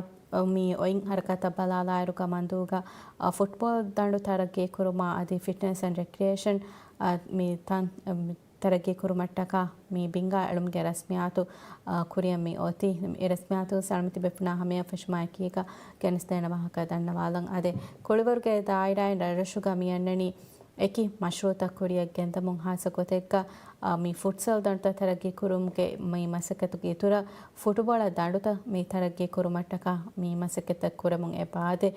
މި އޮތް ހަރަކާތަށް ބަލާލާއިރުގަ މަންދޫގަ، އާ، ފުޓްބޯޅަ ދަނޑު ތަރައްގީކުރުމާ އަދި ފިޓްނަސް އެންޑް ރެކްރިއޭޝަން، އާ، މި ތަން، މި ތަރައްގީކުރުމަށްޓަކާ މި ބިންގާ އެޅުމުގެ ރަސްމިއްޔާތު، އާ، ކުރިއަށް މި އޮތީ. އެ ރަސްމިއްޔާތު އަޅުމެން ތިބޭފުޅުންނާ ހަމަޔަށް ފެށުމާ އެކީގަ ގެނެސްދޭނެ ވާހަކަ ދަންނަވާލަން. އާދެ، ކުޅިވަރުގެ ދާއިރާއިން ރަށްރަށުގަ މި އަންނަނީ އެކި މަޝްރޫއުތައް ކުރިއަށް ގެންދަމުން ހާއްސަ ގޮތެއްގަ، އާ، މި ފުޓްސަލް ދަނޑުތައް ތަރައްގީކުރުމުގެ މި މަސައްކަތުގެ އިތުރަށް ފުޓުބޯޅަ ދަނޑުތައް މި ތަރައްގީކުރުމަށްޓަކާ މި މަސައްކަތްތައް ކުރަމުން އެބަ. އާދެ،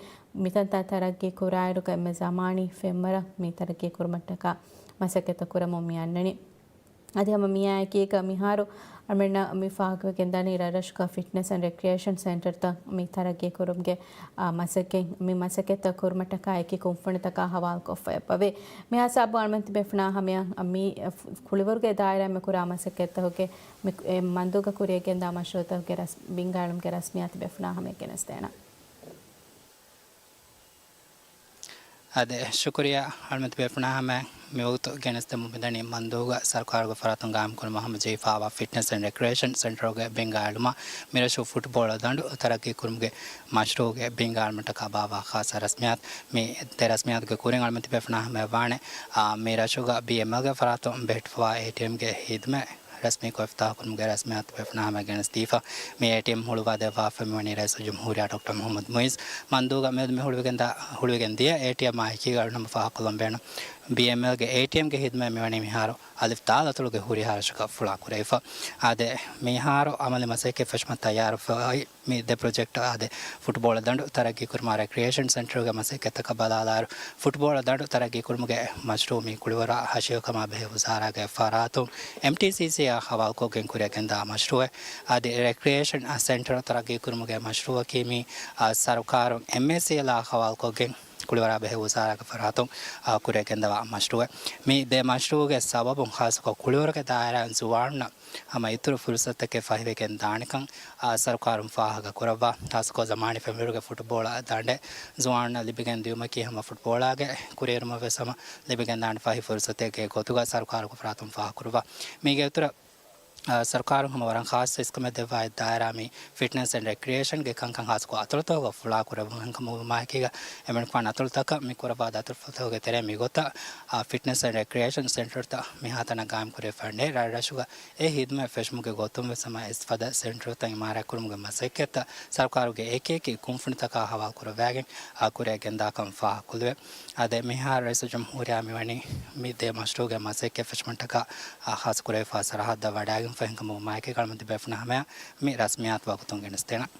މިތަންތާ ތަރައްގީ ކުރާއިރުގަ އެންމެ ޒަމާނީ ފެންވަރަށް މި ތަރައްގީ ކުރުމަށްޓަކާ މަސައްކަތްތައް ކުރަމުން މި އަންނަނީ. އަދި ހަމަ މިއާއެކީގަ މިހާރު އަޅުމެންނަށް މި ފާހަގަވެގެންދާނީ ރަށްރަށުގަ ފިޓްނަސް އެންޑް ރެކްރިއޭޝަން ސެންޓަރތައް މި ތަރައްގީ ކުރުމުގެ، އާ، މަސައްކަތް، މި މަސައްކަތްތައް ކުރުމަށްޓަކާ އެކި ކުންފުނިތަކާ ހަވާލުކޮށްފަ އެބަވޭ. މިހާ ހިސާބު އަޅުމެން ތިބޭފުޅުންނާ ހަމަޔަށް މި ކުޅިވަރުގެ ދާއިރާއިން މި ކުރާ މަސައްކަތްތަކުގެ މި، އެ މަންދޫގަ ކުރިއަށް ގެންދާ މަޝްރޫއުތަކުގެ ރަސް-، ބިންގާ އެޅުމުގެ ރަސްމިއްޔާތު ތިބޭފުޅުންނާ ހަމަޔަށް ގެނެސްދޭނަން. އާދެ، ޝުކުރިއްޔާ އަޅުމެން ތިބޭފުޅުންނާ ހަމަޔަށް މިވަގުތު ގެނެސްދެމުން މިދަނީ މަންދޫގަ ސަރުކާރުގެ ފަރާތުން ގާއިމްކުރަމުން ހަމަޖެހިފައިވާ ފިޓްނަސް އެންޑް ރެކްރިއޭޝަން ސެންޓަރުގެ ބިންގާ އެޅުމަށް މިރަށު ފުޓްބޯޅަ ދަނޑު ތަރައްގީކުރުމުގެ މަޝްރޫއުގެ ބިންގާ އެޅުމަށްޓަކާ ބާއްވާ ޚާއްސަ ރަސްމިއްޔާތު. މި ދެ ރަސްމިއްޔާތުގެ ކުރިން އަޅުމެން ތިބޭފުޅުންނާ ހަމަޔަށް ވާނެ، އާ، މިރަށުގަ ބީއެމްއެލްގެ ފަރާތުން ބެހެއްޓިފައިވާ އޭޓީއެމްގެ ހިދުމަތް ރަސްމީކޮށް އިފްތިތާޙުކުރުމުގެ ރަސްމިއްޔާތު ތިބޭފުޅުންނާ ހަމަޔަށް ގެނެސްދީފަ. މި އޭޓީއެމް ހުޅުވާދެއްވާފަ މިވަނީ ރައީސުލްޖުމްހޫރިއްޔާ ޑޮކްޓަރ މުޙައްމަދު މުއިއްޒު. މަންދޫގަ މިއަދު މި ހުޅުވިގެންދާ، ހުޅުވިގެން ދިޔަ އޭޓީއެމް އާއެކީގަ އަޅުގަނޑު ފާހަގަކޮށްލަން ބޭނުން. ބީއެމްއެލްގެ އޭޓީއެމްގެ ހިދުމަތް މިވަނީ މިހާރު އަލިފް ދާލް އަތޮޅުގެ ހުރިހާ ރަށަކަށް ފުޅާކުރެވިފަ. އާދެ، މިހާރު އަމަލީ މަސައްކަތް ފެށުމަށް ތައްޔާރުވެފައި މި ދެ ޕްރޮޖެކްޓް އާދެ، ފުޓްބޯޅަ ދަނޑު ތަރައްގީކުރުމާ ރެކްރިއޭޝަން ސެންޓަރުގެ މަސައްކަތްތަކަށް ބަލާލާއިރު، ފުޓްބޯޅަ ދަނޑު ތަރައްގީކުރުމުގެ މަޝްރޫއު މި ކުޅިވަރާ ހަށިގަނޑު ކަމާބެހޭ ވުޒާރާގެ ފަރާތުން އެމްޓީސީސީއާ ހަވާލުކޮށްގެން ކުރިއަށް ގެންދާ މަޝްރޫއެއް. އަދި ރެކްރިއޭޝަން ސެންޓަރު ތަރައްގީކުރުމުގެ މަޝްރޫއަކީ މި، އާ، ސަރުކާރުން އެމްއޭސީއެލްއާ ހަވާލުކޮށްގެން ކުޅިވަރާ ބެހޭ ވުޒާރާގެ ފަރާތުން، އާ، ކުރިއަށް ގެންދަވާ މަޝްރޫއެއް. މި ދެ މަޝްރޫގެ ސަބަބުން ޚާއްޞަކޮށް ކުޅިވަރުގެ ދާއިރާއިން ޒުވާނުންނަށް ހަމަ އިތުރު ފުރުސަތެއް ފަހިވެގެން ދާނެކަން، އާ، ސަރުކާރުން ފާހަގަ ކުރައްވާ. ޚާއްޞަކޮށް ޒަމާނީ ފެންވެރިވެރިގެ ފުޓްބޯޅަ ދަނޑެއް ޒުވާނުންނަށް ލިބިގެން ދިއުމަކީ ހަމަ ފުޓްބޯޅާގެ ކުރިއެރުމަށް ވެސް ހަމަ ލިބިގެން ދާނެ ފަހި ފުރުސަތެއްގެ ގޮތުގަ ސަރުކާރުގެ ފަރާތުން ފާހަގަ ކުރައްވާ. މީގެ އިތުރަށް، އާ، ސަރުކާރުން ހަމަ ވަރަށް ޚާއްޞަ އިސްކަމެއް ދެއްވާ އެއް ދާއިރާ މި ފިޓްނަސް އެންޑް ރެކްރިއޭޝަންގެ ކަންކަން ޚާއްޞަކޮށް އަތޮޅުތަކުގަ ފުޅާ ކުރެވުނު ހިނގަމުގެ މައިކީގަ އެމަނިކުފާނު އަތޮޅުތަކަށް މި ކުރައްވާ ދަތުރުފުޅުތަކުގެ ތެރެއިން މިގޮތަށް، އާ، ފިޓްނަސް އެންޑް ރެކްރިއޭޝަން ސެންޓަރުތައް މިހާތަނަށް ގާއިމް ކުރެވިފައި ނެތް. ރަށްރަށުގަ އެ ހިދުމަތް ފެށުމުގެ ގޮތުން ވެސް ހަމަ އިސްފަދަ ސެންޓަރުތައް އިމާރާތްކުރުމުގެ މަސައްކަތްތައް ސަރުކާރުގެ އެކިއެކި ކުންފުނިތަކާ ހަވާލު ކުރައްވައިގެން، އާ، ކުރިއަށް ގެންދާކަން ފާހަގަކޮށްލެވޭ. އާ، ދެ މިހާރު ރައީސުލްޖުމްހޫރިއްޔާ މިވަނީ މި ދެ މަޝްރޫގެ މަސައްކަތް ފެށުމަށްޓަކާ، އާ، ޚާއްޞަ ކުރެވިފާ ސަރަހައްދަށް ވަޑައިގެންފަ ހިނގަމުގެ މައިކީގަ އަޅަމެން ތިބޭފުޅުންނަށް ހަމަޔަށް މި ރަސްމިއްޔާތު ވަގުތުން ގެނެސްދޭނަން.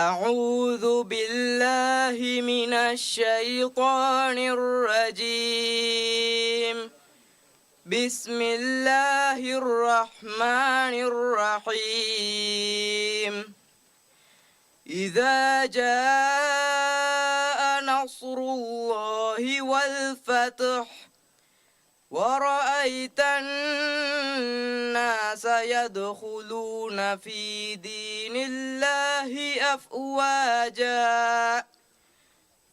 أعوذ بالله من الشيطان الرجيم. بسم الله الرحمن الرحيم. إذا جاء نصر الله والفتح ورأيت الناس يدخلون في دين الله أفواجا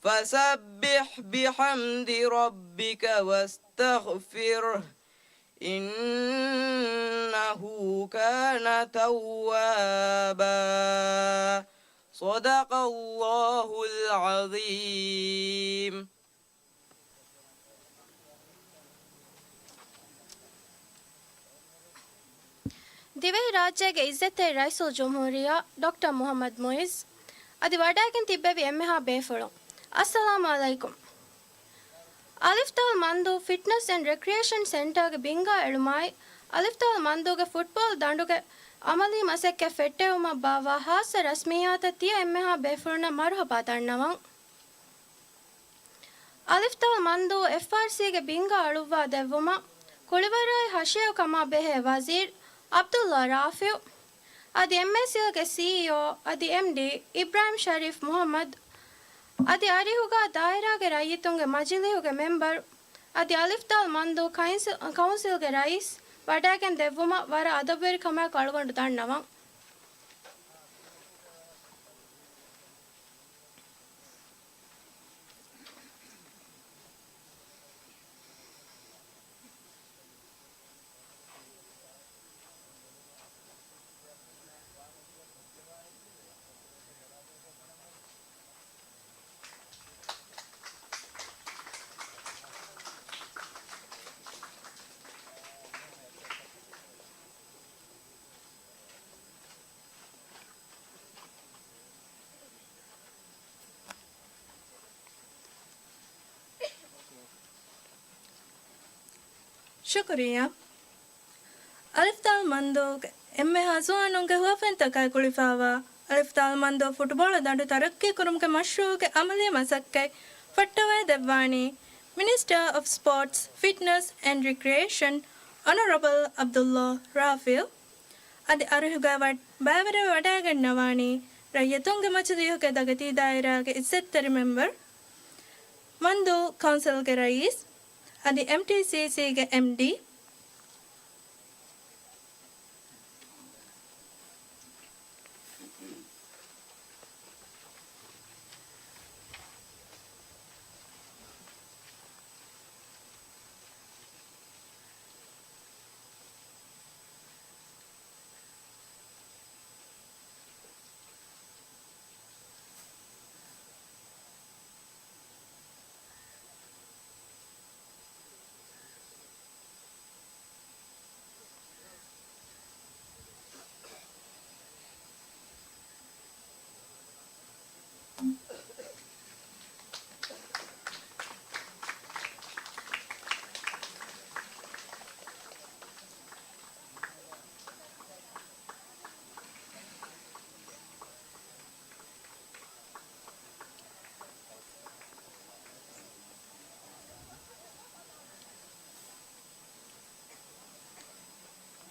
فسبح بحمد ربك واستغفره إنه كان توابا. صدق الله العظيم. ދިވެހިރާއްޖޭގެ އިއްޒަތްތެރި ރައީސުލްޖުމްހޫރިއްޔާ ޑޮކްޓަރ މުޙައްމަދު މުޢިއްޒު، އަދި ވަޑައިގެން ތިއްބެވި އެންމެހާ ބޭފުޅުން، އައްސަލާމު ޢަލައިކުމް. އަލިފްދާލް މަންދޫ ފިޓްނަސް އެންޑް ރެކްރިއޭޝަން ސެންޓާގެ ބިންގާ އެޅުމާއި، އަލިފްދާލް މަންދޫގެ ފުޓްބޯޅަ ދަނޑުގެ ޢަމަލީ މަސައްކަތް ފެއްޓެވުމަށް ބާއްވާ ޚާއްޞަ ރަސްމިއްޔާތަށް ތިޔަ އެންމެހާ ބޭފުޅުންނަށް މަރުޙަބާ ދަންނަވަން. އަލިފްދާލް މަންދޫ އެފްއާރްސީގެ ބިންގާ އަޅުއްވާ ދެއްވުމަށް ކުޅިވަރާއި ހަށިޔަށް ކަމާ ބެހޭ ވަޒީރު ޢަބްދުﷲ ރާފިޢު، އަދި އެމްއޭސީއެލްގެ ސީއީއޯ އަދި އެމްޑީ އިބްރާހިމް ޝަރީފް މުޙައްމަދު، އަދި އަރިހުގާ ދާއިރާގެ ރައްޔިތުންގެ މަޖިލީހުގެ މެމްބަރު، އަދި އަލިފްދާލް މަންދޫ ކައިންސިލް، ކައުންސިލްގެ ރައީސް ވަޑައިގެން ދެއްވުމަށް ވަރަށް އަދަބުވެރިކަމާއެކު އަޅުގަނޑު ދަންނަވަން. ޝުކުރިއްޔާ. އަލިފްދާލް މަންދޫގެ އެންމެހާ ޒުވާނުންގެ ހުވަފެންތަކާއި ގުޅިފައިވާ އަލިފްދާލް މަންދޫ ފުޓްބޯޅަ ދަނޑު ތަރައްޤީކުރުމުގެ މަޝްރޫޢުގެ އަމަލީ މަސައްކަތް ފައްޓަވައިދެއްވާނީ މިނިސްޓަރ އޮފް ސްޕޯޓްސް، ފިޓްނަސް އެންޑް ރެކްރިއޭޝަން އޮނަރަބަލް ޢަބްދުﷲ ރާފިޢު. އަދި އަރިހުގައި ވަ-، ބައިވެރިވެ ވަޑައިގަންނަވާނީ ރައްޔިތުންގެ މަޖިލީހުގެ ދަގަތީ ދާއިރާގެ އިއްޒަތްތެރި މެމްބަރު މަންދޫ ކައުންސިލްގެ ރައީސް އަދި އެމްޓީސީސީގެ އެމްޑީ.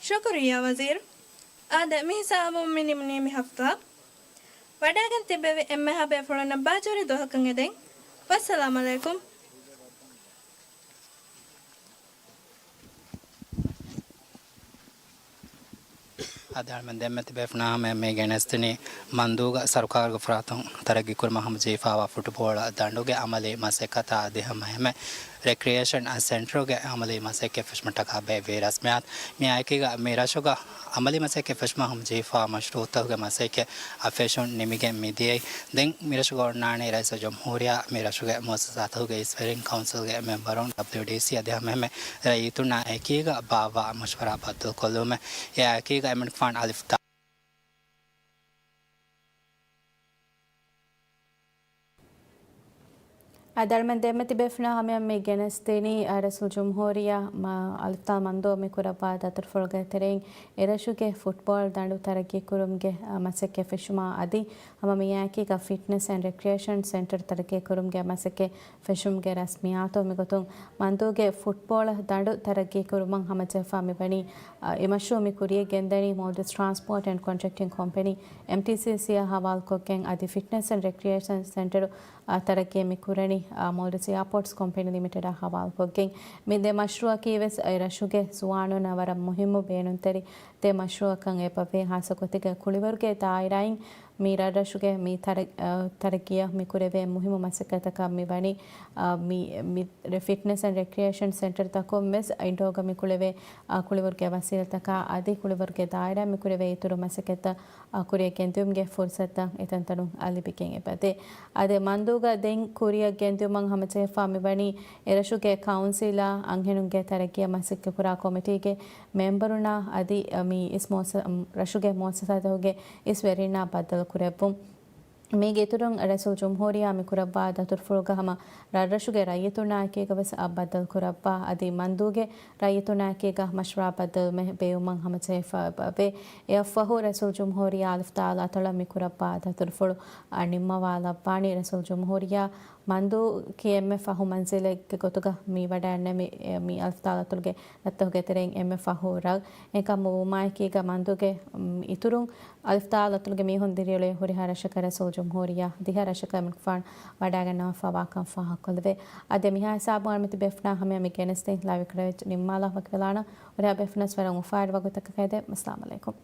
ޝުކުރިއްޔާ ވަޒީރު. އާދެ، މި ހިސާބުން މި ނިމުނީ މި ހަފްތާ. ވަޑައިގެން ތިއްބެވި އެންމެހާ ބޭފުޅުންނަށް ބާއްޖަވެރި ދުވަހަކަށް އެދެން. ވައްސަލާމް ޢަލައިކުމް. އަދި އަޅުމެން ދެންމެ ތިބޭފުޅުންނާ ހަމަޔަށް މި ގެނެސްދިނީ މަންދޫގަ ސަރުކާރުގެ ފަރާތުން ތަރައްގީ ކުރުމަށް ހަމަޖެހިފައިވާ ފުޓްބޯޅަ ދަނޑުގެ އަމަލީ މަސައްކަތާ އަދި ހަމަ އެހެމެ ރެކްރިއޭޝަން ސެންޓަރުގެ އަމަލީ މަސައްކަތް ފެށުމަށްޓަކާ ބޭއްވި ރަސްމިއްޔާތު. މި އާއެކީގަ މި ރަށުގަ އަމަލީ މަސައްކަތް ފެށުމަށް ހަމަޖެހިފައިވާ މަޝްރޫޢުތަކުގެ މަސައްކަތް އަށް ފެށުން ނިމިގެން މިދިޔައީ. ދެން މިރަށުގަ އޮންނާނީ ރައީސުލްޖުމްހޫރިއްޔާ، މި ރަށުގެ މުއައްސަސާތަކުގެ އިސްވެރިން، ކައުންސިލްގެ މެމްބަރުން، ޑަބްލިއުޑީސީ އަދި ހަމައެހެމެ ރައްޔިތުންނާ އެކީގަ ބާއްވާ މަޝްވަރާ ބައްދަލުކޮށްލުމެއް. އެއާއެކީގަ އެމަނިކުފާނު އަލިފް ދާ އަދި އަޅުމެން ދެންމެ ތިބޭފުޅުންނާ ހަމަޔަށް މި ގެނެސްދިނީ، އަ، ރައީސުލްޖުމްހޫރިއްޔާ މަ-، އަލިފް ދާލު މަންދޫ މި ކުރައްވާ ދަތުރުފުޅުގެ ތެރެއިން އެރަށުގެ ފުޓްބޯޅަ ދަނޑު ތަރައްގީ ކުރުމުގެ، އަ، މަސައްކަތް ފެށުމާ އަދި ހަމަ މިއާއެކީގަ ފިޓްނަސް އެންޑް ރެކްރިއޭޝަން ސެންޓަރު ތަރައްގީ ކުރުމުގެ މަސައްކަތް ފެށުމުގެ ރަސްމިއްޔާތު. މިގޮތުން މަންދޫގެ ފުޓްބޯޅަ ދަނޑު ތަރައްގީ ކުރުމަށް ހަމަޖެހިފަ މިވަނީ، އަ، އެ މަޝްރޫޢު މި ކުރިޔަށް ގެންދަނީ މޯލްޑިވްސް ޓްރާންސްޕޯޓް އެންޑް ކޮންޓްރެކްޓިން ކޮމްޕެނީ، އެމްޓީސީސީއާ ހަވާލުކޮށްގެން އަދި ފިޓްނަސް އެންޑް ރެކްރިއޭޝަން ސެންޓަރު، އަ، ތަރައްގީ މި ކުރަނީ، އަ، މޯލްޑިވްސް އެއާޕޯޓްސް ކޮމްޕެނީ ލިމިޓެޑާ ހަވާލުކޮށްގެން. މި ދެ މަޝްރޫޢަކީ ވެސް އެ ރަށުގެ ޒުވާނުންނަށް ވަރަށް މުހިއްމު ބޭނުންތެރި ދެ މަޝްރޫޢަކަށް އެބަވޭ. ހާއްސަ ގޮތެއްގަ ކުޅިވަރުގެ ދާއިރާއިން މި ރަށްރަށުގެ މި ތަރަ-، އަ، ތަރައްގީއަށް މި ކުރެވޭ މުހިއްމު މަސައްކަތަކަށް މި ވަނީ، އަ، މި، މި ރެ-، ފިޓްނަސް އެންޑް ރެކްރިއޭޝަން ސެންޓަރުތަކުން ވެސް އިންޑޯގަ މި ކުޅެވޭ، އަ، ކުޅިވަރުގެ ވަސީލަތަކާ އަދި ކުޅިވަރުގެ ދާއިރާ މި ކުރެވޭ އިތުރު މަސައްކަތްތައް، އަ، ކުރިޔަށް ގެންދިއުމުގެ ފުރުސަތުތައް އެތަންތަނުން އަ، ލިބިގެން އެބަދޭ. އަދި މަންދޫގަ ދެން ކުރިޔަށް ގެންދިއުމަށް ހަމަޖެހިފަ މިވަނީ އެރަށުގެ ކައުންސިލާ އަންހެނުންގެ ތަރައްގީއަށް މަސައްކަތްކުރާ ކޮމިޓީގެ މެމްބަރުންނާ އަދި މި އިސް މުއައްސަ-، ރަށުގެ މުއައްސަސާތަކުގެ އިސް ވެރިންނާ ބައްދަލުކުރެއްވުން. މީގެ އިތުރުން ރައީސުލްޖުމްހޫރިއްޔާ މި ކުރައްވާ ދަތުރުފުޅުގަ ހަމަ ރަށްރަށުގެ ރައްޔިތުންނާ އެކީގަ ވެސް އަ، ބައްދަލުކުރައްވާ އަދި މަންދޫގެ ރައްޔިތުންނާ އެކީގަ މަޝްވަރާ ބައްދަލުމެއް ބޭއްވުމަށް ހަމަޖެހިފަ އެބަވޭ. އެއަށްފަހު ރައީސުލްޖުމްހޫރިއްޔާ އަލިފް ދާލު އަތޮޅަށް މި ކުރައްވާ ދަތުރުފުޅު އަ، ނިންމަވާލައްވާނީ. ރައީސުލްޖުމްހޫރިއްޔާ މަންދޫ ކީ އެންމެ ފަހު މަންޒިލެއްގެ ގޮތުގަ މި ވަޑައިގެންނެވި، އެ، މި އަލިފް ދާލު އަތޮޅުގެ ރަށްތަކުގެ ތެރެއިން އެންމެ ފަހު ރަށް. އެކަމަކު ވުމާއެކީގަ މަންދޫގެ، މް، އިތުރުން އަލިފް ދާލު އަތޮޅުގެ މީހުން ދިރިއުޅޭ ހުރިހާ ރަށަކަށް ރައީސުލްޖުމްހޫރިއްޔާ ދިހަ ރަށަކަށް އެމަނިކުފާނު ވަޑައިގަންނަވާފައިވާކަން ފާހަގަކޮށްލެވޭ. އަދި މިހާ ހިސާބުން އަޅުމެން ތިބޭފުޅުންނާ ހަމަޔަށް މި ގެނެސްދިން ލައިވް ކަވަރޭޖް ނިންމާލާފަ ވަކިވެލާނަން. ހުރިހާ ބޭފުޅުންނަށް ވަރަށް އުފާވެރި ވަގުތަކަށް އެދެން. އައްސަލާމް ޢަލައިކުމް.